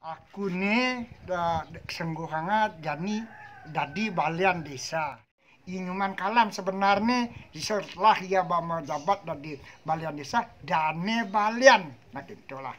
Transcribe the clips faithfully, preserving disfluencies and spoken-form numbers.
Aku ni da, sengguh hangat jani dadi balian desa. Inyuman kalam sebenarnya setelah ia ba-, menjabat dadi balian desa, dane balian. Nah, gitulah.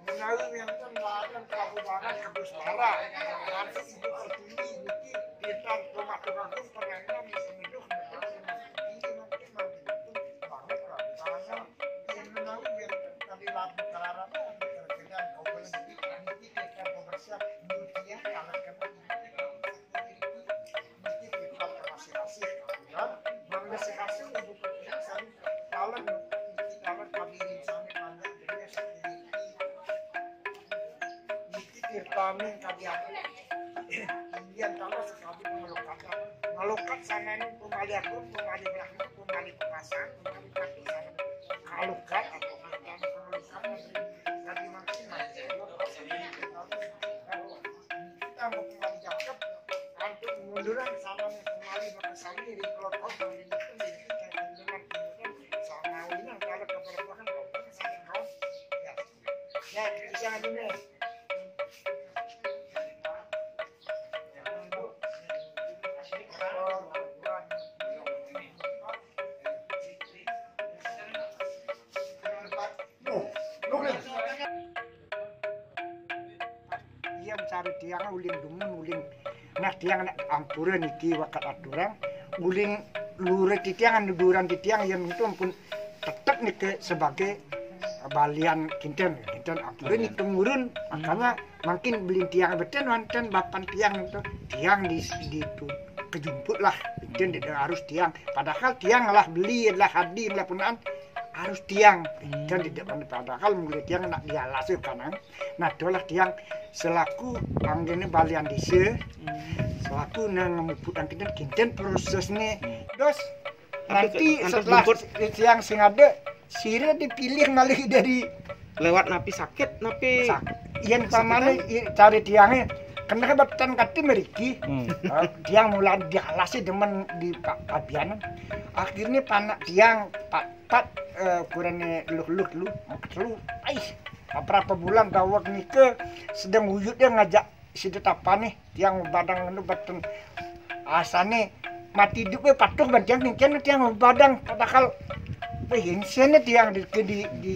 Menawi wénten lajeng kabubaran kados para, kanthi Ibu Pertiwi niki pinten rumah tukang pun pengennya semenuh ini mungkin mangkin banget, Pak. Karena menawi wénten tadi lagu kararana dengan kabubaran niki kita pembersihan nyucian kalau kena niki kita masing-masing. Dan masing-masing Ibu Pertiwi sami kalon niki kalon hadirin sami mangga dene sakit. Niki tirtane kadiaken. Inggih taler sakadi pengelukat. Ngelukat sanane pemali agung, pemali brahma, pemali kekuasaan, pemali kekuasaan. Kalukat atau tirtane pengelukat. Jadi makin kita mau pemali jaket, untuk munduran sanane pemali maka sami di kelompok yang di depan, di depan, di depan, sama ini kalau keberkahan, sama kaum. Ya. Ya, bisa dulu. Iya, mencari tiang uling dumun, uling. Nah, tiang nak ampura niki wakat aturang, uling lurut titiang, anu duran titiang, yang itu ampun tetep niki sebagai balian kinten, kinten ampura, kinten, ngitung urun. Hmm. Makanya mungkin belin tiang beten, wonten bapan tiang itu, tiang di, di tu, kejumput lah, kinten tidak harus tiang. Padahal tiang lah beli, lah hadim, lah punaan, harus tiang. Hmm. Kinten tidak, padahal mulai tiang nak dialas kanang. Nah, itulah tiang selaku anggene balian desa, hmm, selaku nang ngemuputang kinten, kinten prosesne. Hmm. Terus nanti setelah tiang sing ada, sira dipilih malih dari lewat napi sakit, napi sak-, yen pamane cari tiange kena beten kati meriki. Hmm. Eh, tiang mula dialasi demen di pa-, pabianan. Akhirnya panak tiang pat-pat, eh, kurane luh-luh lu, lu. Ai, berapa bulan dawek nike sedang wujudnya ngajak sida tapane, tiang badang ngenu beten asane mati hidup we patuh ban tiang, ningken tiang badang, padahal weh insene tiang di, di, di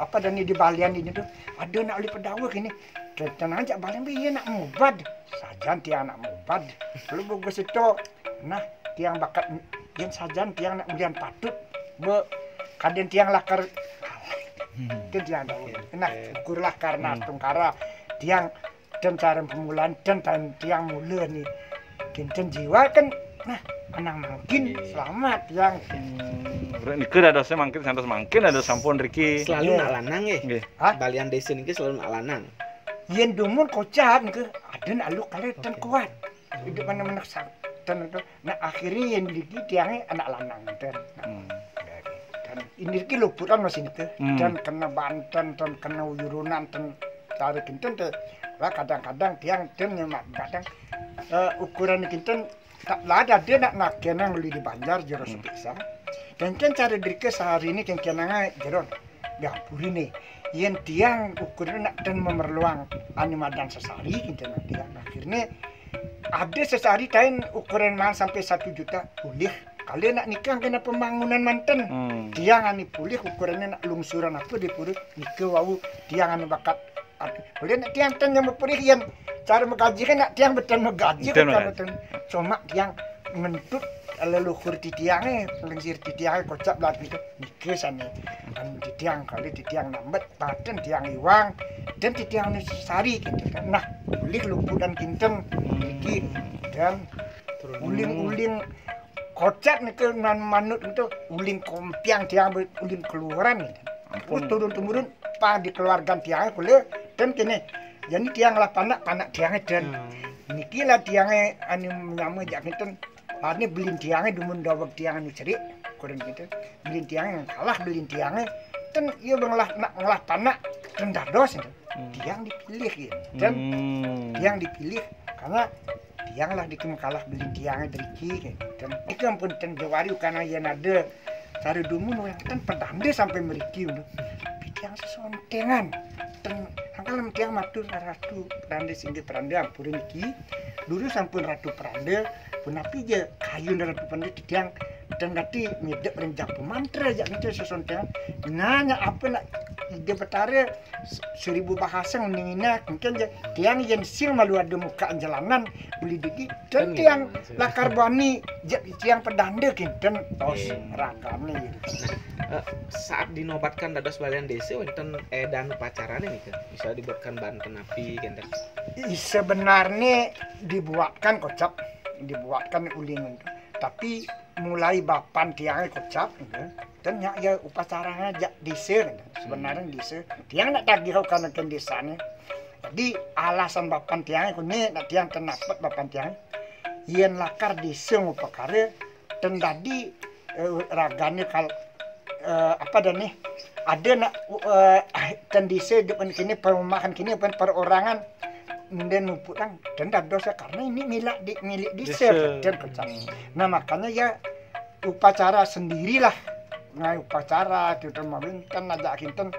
apa dan di balian ini tuh. Ada nak uli pedawek ini. Tenang aja balian be iya nak mubad. Sajan tiang nak mubad. Lu bagus itu. Nah, tiang bakat yen sajan tiang nak ulian patut. Be kaden tiang lakar. Kan tiang tahu. Nah, syukurlah karena tungkara tiang dan cara pemulaan dan, dan tiang mula ni. Kinten jiwa kan, nah, anang mangkin selamat tiang. Hmm, nika dadosnya mangkin santos mangkin ada sampun riki. Selalu nak lanang nggih. Nggih. Hah? Balian desa niki selalu nak lanang. Yen dumun kocap niki, aden aluk kali dan kuat. Hidup mana meneksan dan itu. Nah, akhirnya yang di tiangnya anak lanang dan. Hmm. Dan ini ki luputan masih niki. Hmm. Dan kena banten, dan kena uyurunan, dan tarik kinten teh. Lah kadang-kadang tiang dan nyemak kadang, eh, ukuran kinten tak lah ada dia nak nak kenang beli di Banjar jero sepiksa. Dan kan cara dirke sehari ini kan kenang ae jero. Ya, purine. Yen tiang ukurnya nak dan memerluang anu madan sesari, gitu, nah, tiang. Akhirnya ada sesari tain ukuran mahal sampai satu juta boleh. Oleh nak nikah kena pembangunan manten. Hmm. Tiang ane polih ukurannya nak lungsuran apa di pura, nika wau tiang ane bakat. Oleh nak tiang ten yang berperih yang cara menggaji kan nak tiang betul menggaji. Betul kan menggaji. Betul. Cuma tiang ngentut leluhur titiange, lengsir titiange kocap lah gitu. Nika sane. Kan titiang kali titiang nambet, paten tiang iwang, dan titiang ane sari gitu kan. Nah, polih luput dan kinten, hmm, iki dan turun uling-uling kocap nika nan manut itu uling kompiang tiang be-, uling keluaran gitu. Ampun. Terus turun temurun pang di keluarga tiang kule dan kene. Jadi tiang lah panak, panak tiang dan hmm, niki lah tiange anu nyama jak kinten. Ane belin tiange dumun daweg tiang anu cerik, kurang gitu. Belin tiange kalah belin tiange. Ten iya bang lah nak ngelah panak ten dados itu. Hmm. Tiang dipilih gitu. Dan hmm, tiang dipilih karena tiang lah dikem kalah belin tiange driki gitu. Dan itu ampun ten jawari karena yen ada cara dumun wong ten pedande sampai meriki ngono. Tapi tiang sesontengan. Ten angkal tiang matur ratu pedande singgih pedande ampura niki. Dulu sampun ratu pedande, punapi je kayun ratu pedande titiang dan dati nyedek ring japu mantra jak ngitu sesontengan. Nanya apa nak Ida Betara s-, seribu bahasa ngening inak, mungkin je tiang yen sing malu ada muka jalanan beli diki dan tiang lakar bani je tiang pedande kinten tos ragane gitu. Nah, eh, saat dinobatkan dados balian desa wonten edan upacarane nika, bisa dibuatkan banten api kinten. Ih, sebenarnya dibuatkan kocap, dibuatkan uling. Tapi mulai bapan tiange kocap gitu. Dan nyak ya upacara ngajak desa gitu. Sebenarnya desa. Tiang nak tagih kana ken desane. Jadi alasan bapan tiange kune nak tiang tenapet bapan tiange. Yen lakar desa ngupakara ten dadi eh, ragane kal eh, apa dah nih? Ada nak eh, ten desa depan kini perumahan kini pen perorangan nunda nuput nang dan dados ya karena ini milik di milik desa. Desa. Betul kocap. Nah makanya ya upacara sendirilah. Nah upacara kita mawinten aja kinten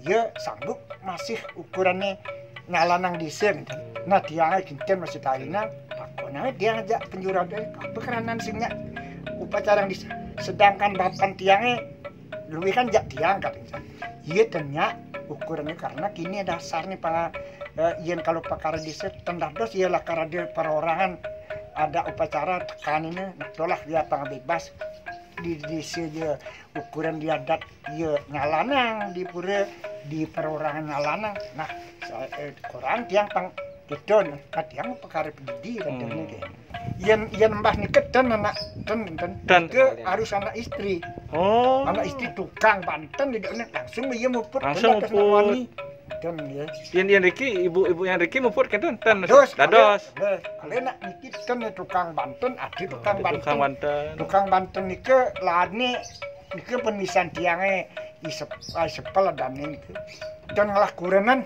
dia sanggup masih ukurannya ngalanang desa kinten. Nah tiang kinten masih talina takon ae tiang aja penjurade apa keranan sing nyak upacara desa. Sedangkan bapan tiange luwih kan jak tiang katanya. Iya ten nyak ukurannya karena kini dasarnya para eh, yen kalau pakara desa ten dados ya lakar ada perorangan ada upacara tekan ini nah tolah dia pang bebas di desa je ukuran di adat ya ngalanang di pura di perorangan ngalanang. Nah saya, eh, kurang tiang pang gitu nah tiang pakara pedidi katanya hmm, gitu. Yen yen mbah nike ten anak ten ten ten ke harus anak istri. Oh. Anak istri tukang banten di langsung dia muput langsung muput. Wani. Ten ya. Yen yen Riki ibu-ibu yang Riki muput kenten ten. Dados. Dados. Nah, kalau nak niki ten ya tukang banten, ada tukang banten. Tukang banten. Tukang banten nike lani nike penisan tiange isep ah, isepel adane nike. Dan ngelah kurenan.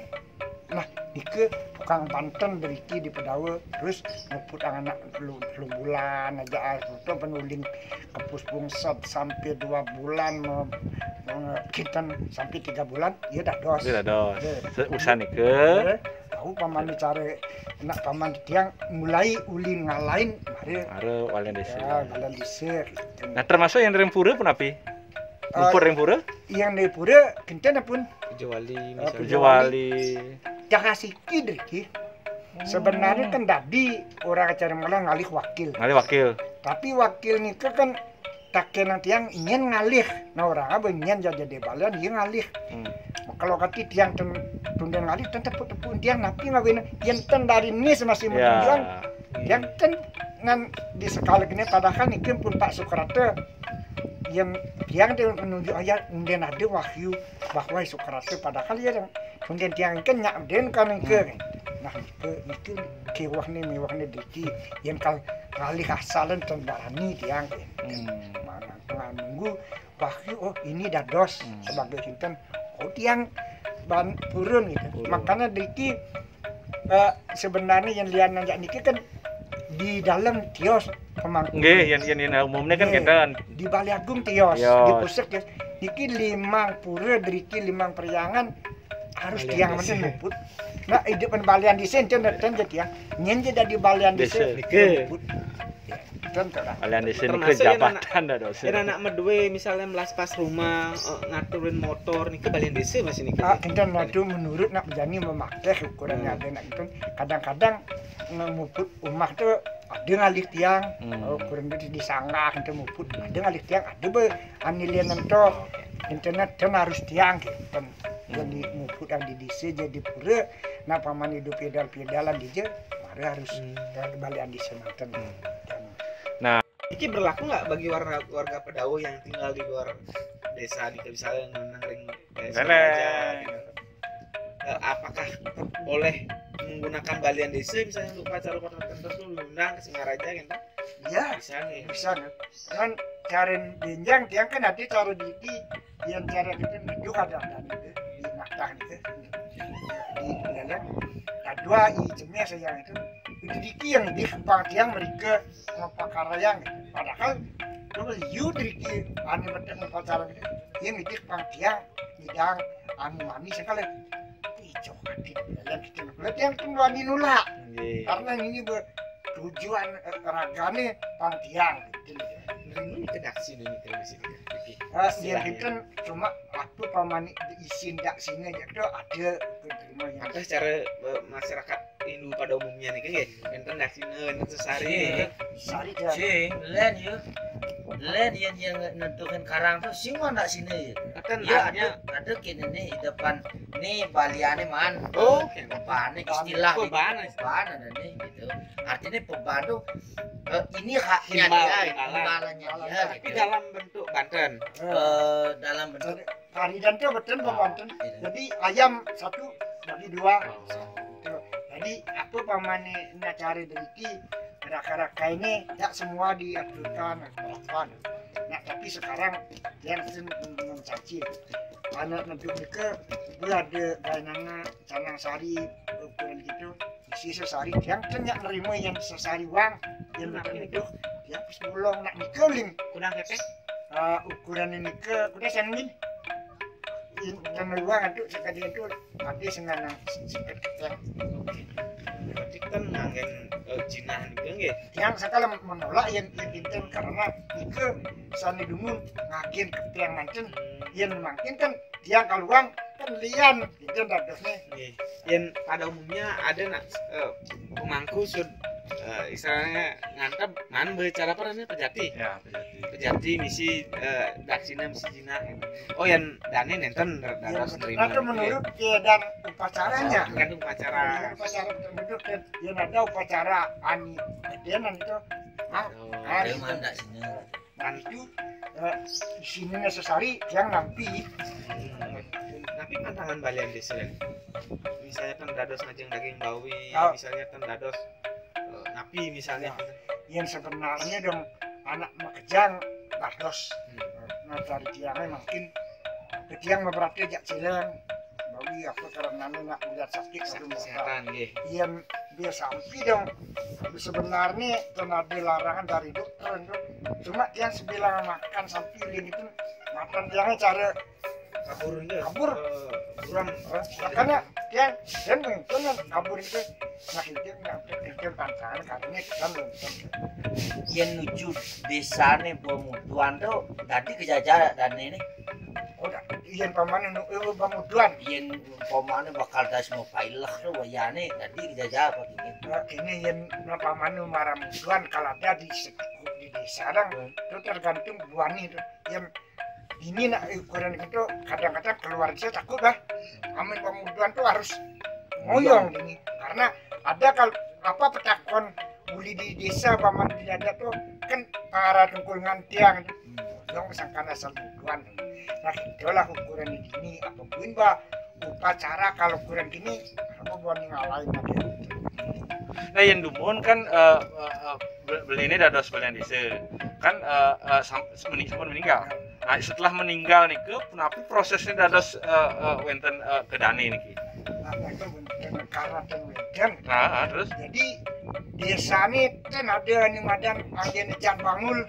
Nah, nike tukang banten beriki di pedawe terus muput anak lu, lu bulan aja ah, itu penuling kepus pungsat sampai dua bulan me, me, kinten sampai tiga bulan ya dados. Ya dados. Urusan nike. Tahu paman cara nak paman tiang mulai ulin ngalain mari. Mari walen desa. Ya, walen desa. Nah, termasuk yang ring pura punapi? Muput ring pura? Yang di pura kinten pun. Puja wali misalnya. Puja wali. Cakasiki driki. Sebenarnya kan dadi orang acara malah ngalih wakil. Ngalih wakil. Tapi wakil nika kan taken nang tiang ingin ngalih. Nah orang apa ingin jadi balian dia ngalih. Hmm. Kalau kati tiang ten, tunden ngalih ten tepuk-tepuk tiang napi ngawin yang ten dari nis masih ya. Yang ten ngan di sekali kene padahal niki pun Pak Sukrata yang yang dia menunjuk ayat unden ada wahyu bahwa Sukrata padahal ya unden tiang kan nyak unden kan ke nah ke itu kewah ni mewah ni diki yang kal kali hasalan terbarani tiang ke hmm. Mana nunggu wahyu oh ini dados hmm. Sebagai kinten oh tiang ban purun gitu purun. Makanya diki uh, sebenarnya yang lian aja niki kan di dalam tios pemangku. Nggih, yang yang yang umumnya kan kita di Bali Agung tios, tios. Di pusat tios. Niki limang pura driki limang periangan harus tiang mesti luput. Nah, hidup balian di sini dan dan jadi ya. Nyen jadi balian di sini. Luput. Ya. Contoh lah. Balian désa niku Termasuk yén jabatan dados. Yén anak medué misalnya melaspas rumah, eh, ngaturin motor niki balian désa Mas niki. Ah, kinten natu menurut nak berani memakai ukuran Hmm. ada nak itu. Kadang-kadang ngemuput rumah tu ada ngalih tiang. Hmm. Oh, kurang lebih disanggah itu muput. Ada ngalih tiang, ada be anilian ento. Internet kan harus tiang kinten. Jadi muput yang di désa jadi pura. Nah, paman hidup pedal-pedalan di je, mari harus Hmm. balian désa manten. Hmm. Iki berlaku nggak bagi warga warga Pedawuh yang tinggal di luar desa nih, misalnya nang ring eh, Lele. Singaraja, gitu. Eh, apakah boleh menggunakan balian désa misalnya untuk upacara upacara tertentu diundang ke Singaraja gitu? Ya, Bisa nih. bisa nih. Kan cara jenjang tiang kan ada cara diki yang cara kita itu ada ada gitu di matah gitu di dalam. Nah, dua i jemnya saya itu itu diki yang di kepang tiang mereka mau pakarayang gitu. Padahal dulu you diki anu betul mau pacaran gitu. Yang di kepang tiang nyidang anu manis sekali. Ih, cok, di dalam kita berarti yang tuh wani nulak. Nggih. Karena ini ber tujuan eh, ragane pang tiang gitu. Ini kedaksi ini terus ini. Oke. Ah, Istilahnya. Yang itu cuma waktu pamani diisin dak sini aja tuh ada keterima yang Ada secara eh, masyarakat Hindu pada umumnya nih kan nggih. Enten daksina, enten sesari. Sih. sari dia. Sing, lén ya. Lén yang yang nentukan karang tuh sing mana sini ya. Enten Ya artinya ada ada kini nih di depan nih baliane man. Oh, oke. Pebane istilah Oh, gitu. pebane. Pebane ada nih gitu. Artinya pebane tuh eh, ini haknya Himbal, dia, himbalan. himbalannya dia Tapi gitu. Dalam bentuk banten. Eh, dalam bentuk Karidan tuh betul pembanten. Iya. Jadi ayam satu bagi dua. Oh. Tuh. Jadi apa pamane nak cari deriki raka-raka ini tidak semua diaturkan berapa. Nah, tapi sekarang dia langsung mencaci. Anak negeri mereka dia ada bayangan canang sari ukuran gitu. Isi sesari yang kan yang nerima yang sesari uang yang Kenapa betul ini? Itu dia pas pulang nak nikeling. Kudang kepeng. Ah, ukuran ini ke udah sangin. Ini kan uang itu sekali itu habis dengan sekitar Berarti kan nganggen eh, jinah niku nggih. yang sekali menolak yang yang itu karena itu sani dumun ngagen ke tiang manten yang makin kan tiang keluar kan lian itu dadosnya. Nggih. Yen pada umumnya ada nak eh, pemangku sud eh, istilahnya ngantep man bicara apa namanya pejati. Ya, pejati. Pejati misi eh, daksina misi jinah gitu. Oh yang dane nenten dados nerima. Nah, itu menurut keadaan upacaranya. Kan upacara. Upacara terbentuk dan yang ada upacara ani adenan itu. Ah, Oh, ah, Dari mana sini? Nah itu eh, di sini sesari yang nampi. Tapi pantangan balian désa. Misalnya kan dados ngajeng daging bawi, Oh. Misalnya kan dados eh, napi misalnya. Yang sebenarnya dong anak makejang dados. Nah dari tiangnya mungkin ketiang beberapa jak cileng. Bawi apa karena nak udah sakit Kesehatan nggih. Yang dia sampai dong sebenarnya kan ada larangan dari dokter itu. Cuma dia sebilang makan sampai ini itu makan tiangnya cara Kabur nggih. Kabur. Eh, Buram. Makanya dia dia mungkin kabur itu nah itu nggak pikir tantangan karena kita belum Yang nuju desane Bamuduan tuh tadi kejajar dan ini udah yang pamannya nu eh, Bamuduan. Yang pemane bakal das mau pailah tuh wayane tadi kejajar apa gini. Nah, ini yang nah, pamannya marah muduan kalau ada di se- di desa dong itu tergantung buahnya itu yang ini nak ukuran itu kadang-kadang keluarga takut lah. Amin Bamuduan tuh harus ngoyong ini karena ada kalau apa petakon uli di desa paman di ada tuh kan para tungkul ngantiang dong sangkana sebutuan. Nah itulah ukuran ini apa buin bah upacara kalau ukuran gini apa buat ngalahin aja. Nah, yang dumun kan eh, eh, eh, bel- beli ini dados balian désa. Kan eh, eh, sam- meni- sampun meninggal. Nah, setelah meninggal niku punapi prosesnya dados eh, eh, wenten eh, kedane niki. Nah itu bener karena dan wedan. Nah, terus Jadi desa ini kan ada anu madan agen Jan Bangul.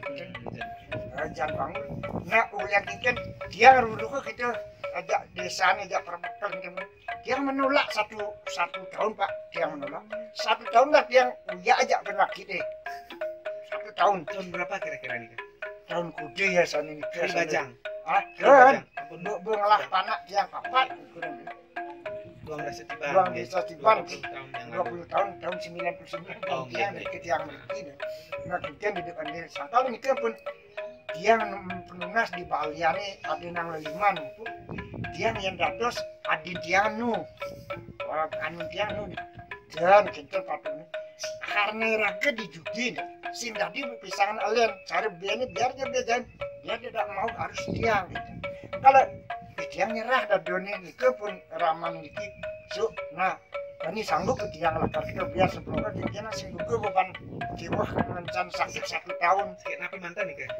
Eh, Jan Bangul. Nah ulian kan dia dulu kita ada desa ini ada perbuatan gitu. Dia menolak satu satu tahun pak dia menolak satu tahun lah dia uya aja penyakit deh satu tahun. Tahun berapa kira-kira nih, Kak? Tahun kuda ya, sane nika. Kari Bajang. Ah, Kari Bajang. Ampun. Mbok, mbok ngelah panak tiang papat. Duang Desa Tibang. Duang Nggih. Desa Tibang. Dua puluh tahun yang dua lalu. Puluh tahun, tahun sembilan puluh sembilan Oh, tiang nggih. Ke tiang mriki. Nah, kemudian di depan dia sangkal niki pun tiang penunas di baliane ada nang leliman. Tiang yang dados adin tiang nu. Anu tiang nu. Dan kinten patune. Karena raga di judi, sing dadi pisangan alen. Cara bene biar dia bejan, dia tidak mau harus tiang gitu. Kalau tiang nyerah dadone nika pun raman niki. Su, nah, ini sanggup tiang lakar kita biar sebelumnya tiang sing buka beban jiwa ngencan sakit satu tahun. Kayak napi mantan nih, Kak?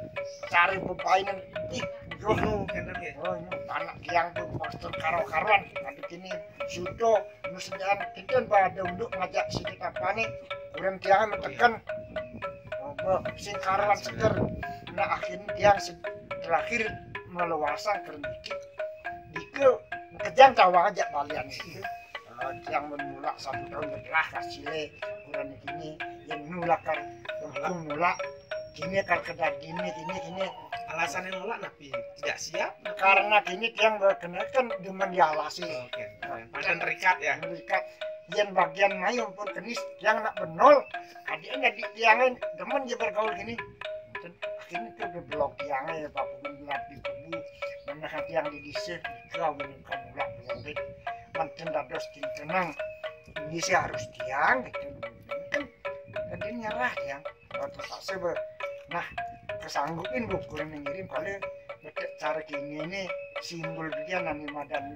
Cari pepainan ih, yo. Oh, kenten ya. Oh, ini anak tiang tuh maksud karo-karuan. Nanti kini sudo, nu sedang kinten pada untuk ngajak si kita panik. Kurang tiang metekan. Oh, sing karuan seger. Nah, akhirnya tiang se- terakhir melewasan kerendikit. Dike kejang tawang aja balian itu. Eh, tiang menolak satu tahun bergerak kasile kurang kini yang nolak kan, untung nolak. Kini kan kedar gini, gini, gini. Alasannya nolak napi? Tidak siap. Karena kini tiang berkenakan demen dialasi. Oke. Mantan terikat ya. Merikat yang bagian mayu pun kenis yang nak benol. Adiknya di tiangan demen dia bergaul gini. Akhirnya ke blok tiangnya ya, Pak, pun di kubu. Mana hati yang di desa, kau minum kamu lah, belum. Mantan dados tenang. Ini sih harus tiang gitu. Kan, kan dia nyerah tiang. Terpaksa ber, nah, kesanggupin buku yang ngirim kalau betek cara kini ini simbol dia nani madan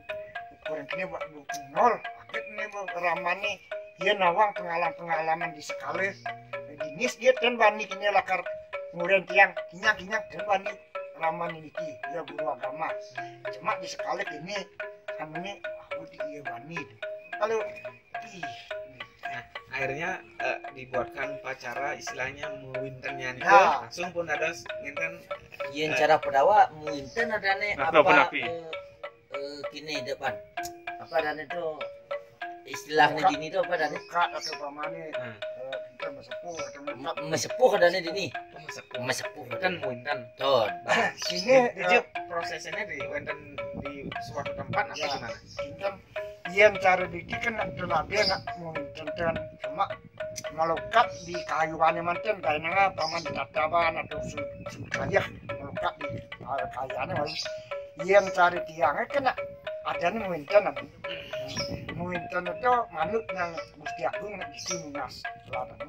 ukuran kini buat buku nol. Agak ini bu ramane dia nawang pengalaman-pengalaman di sekali. Dinis dia ten bani kini lakar nguren tiang kinyang-kinyang ten bani raman ini ki, dia guru agama. Cuma di sekali kini anu ini aku di iya bani. Kalau ih, Nah, akhirnya eh, dibuatkan upacara istilahnya muwintennya niku Ya. Langsung pun dados nginten Yen cara Pedawa muinten adane Atau apa penapi? Eh, eh, kini depan. Apa adane tuh istilahnya gini tuh apa adane? Lukat atau pamane Nah. eh, kita bersepuh atau lukat. Mesepuh adane dini. Mesepuh. Mesepuh Kan muinten. Ton. Sini Di eh, prosesnya di wonten di suatu tempat apa Ya. Gimana? Kinten yen cara diki kan nak telabe nak mungkin cuma melukat di kayuane manten kainanga paman di tataban atau su- sukayah melukat di ah, kayuane malu. Yen cara tiange kena adane muinten apa? Muinten itu manut nang Gusti Agung nak isi munas. Ladang.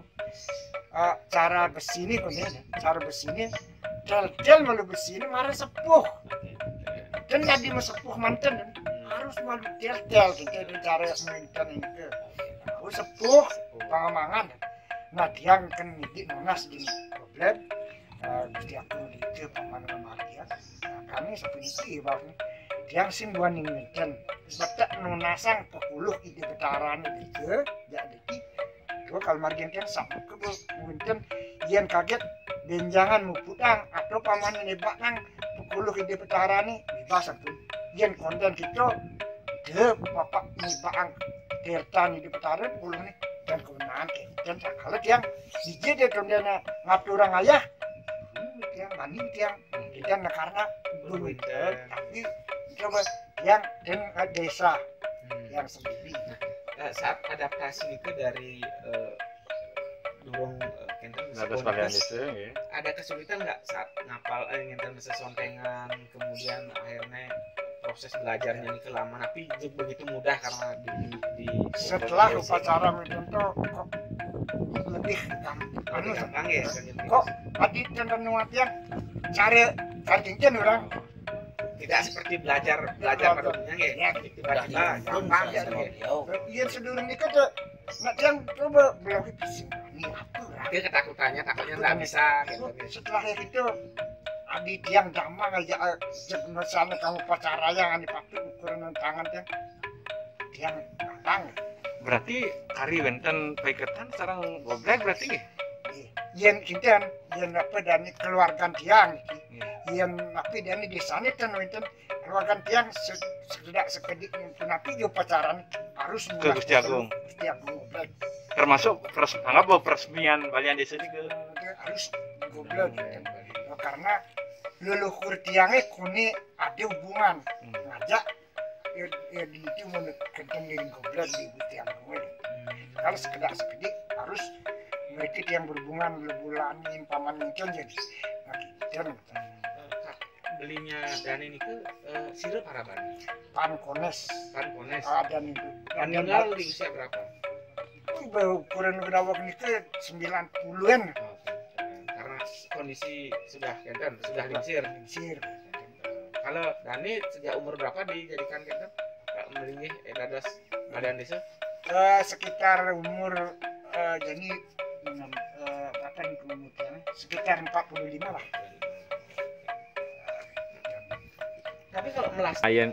Eh, cara besi ini punya, cara besi ini tel-tel malu besi ini marah sepuh. Dan tadi mau sepuh manten harus malu tel-tel gitu itu cara muinten itu. Oh, sepuh pangamangan. Nah, dia kan ngidik munas gini problem. Eh, Gusti Agung itu paman marga. Nah, kami seperti bang tiang sing buan ning wenten betek nunasang pekuluh ide betaran itu ya deki. Dua kali margin kan sama ke wenten yang kaget benjangan muputang atau paman nebak nang pekuluh ide betaran ni bebas aku. Yang konten kita de bapak nebak ang kertan ide betaran puluh ni dan kemenangan ke dan kalau tiang hiji dia kemudian ngatur orang ayah tiang bani tiang kita karena belum tapi coba yang dan eh, desa yang sendiri. Eh, saat adaptasi itu dari eh, durung eh, kenten Dados sepuh kalian itu, itu nggih. Ada kesulitan nggak saat ngapal eh, ngenten sesontengan kemudian akhirnya proses belajarnya ini kelama tapi itu begitu mudah karena di, di, di Setelah upacara itu kok lebih gampang. Lebih gampang ya. Kok tadi tentang nuatian cara cacingkan orang Tidak seperti belajar belajar pada umumnya ya. Ya, Tiba-tiba Belum gampang saya ya. sama beliau. Iya seluruh ini kan tuh nak yang coba belum bisa ini apa orang Dia ketakutannya takutnya nggak bisa gitu. Setelah itu adi tiang damang aja eh, misalnya kamu pacara yang ane pakai ukuran tangan tiang tiang gampang. Berarti kari wenten paiketan sareng goblek berarti nggih. Yen kinten yen apa dan keluarga tiang iki. Yen apa dan di sana kan wenten keluarga tiang se- sekedak sekedik pun tapi yo pacaran harus Ke Gusti Agung. Gusti Agung. Termasuk peres, anggap bahwa peresmian balian desa ini ke Harus Goblod. Karena leluhur tiangnya kone ada hubungan ngajak ya, ya di itu mau kenten diri goblod di ibu tiang kowe. Kalau sekedar sekedik harus mereka yang berhubungan bulan paman muncul jadi. Nah, gitu. Belinya Dani ini ke eh, sira paraban. Pan kones. Pan kones. Ah, dan itu. Meninggal di usia berapa? Ukuran gedawak ini ke sembilan puluhan. Oh, karena kondisi sudah kenten, sudah lingsir. Sir. Kalau Dani sejak umur berapa dijadikan kenten? Pak Melingih, eh, dados badan desa? Eh, sekitar umur eh, jadi enam eh, berapa nih umurnya? Sekitar empat puluh lima lah. Tapi kalau melas Ayen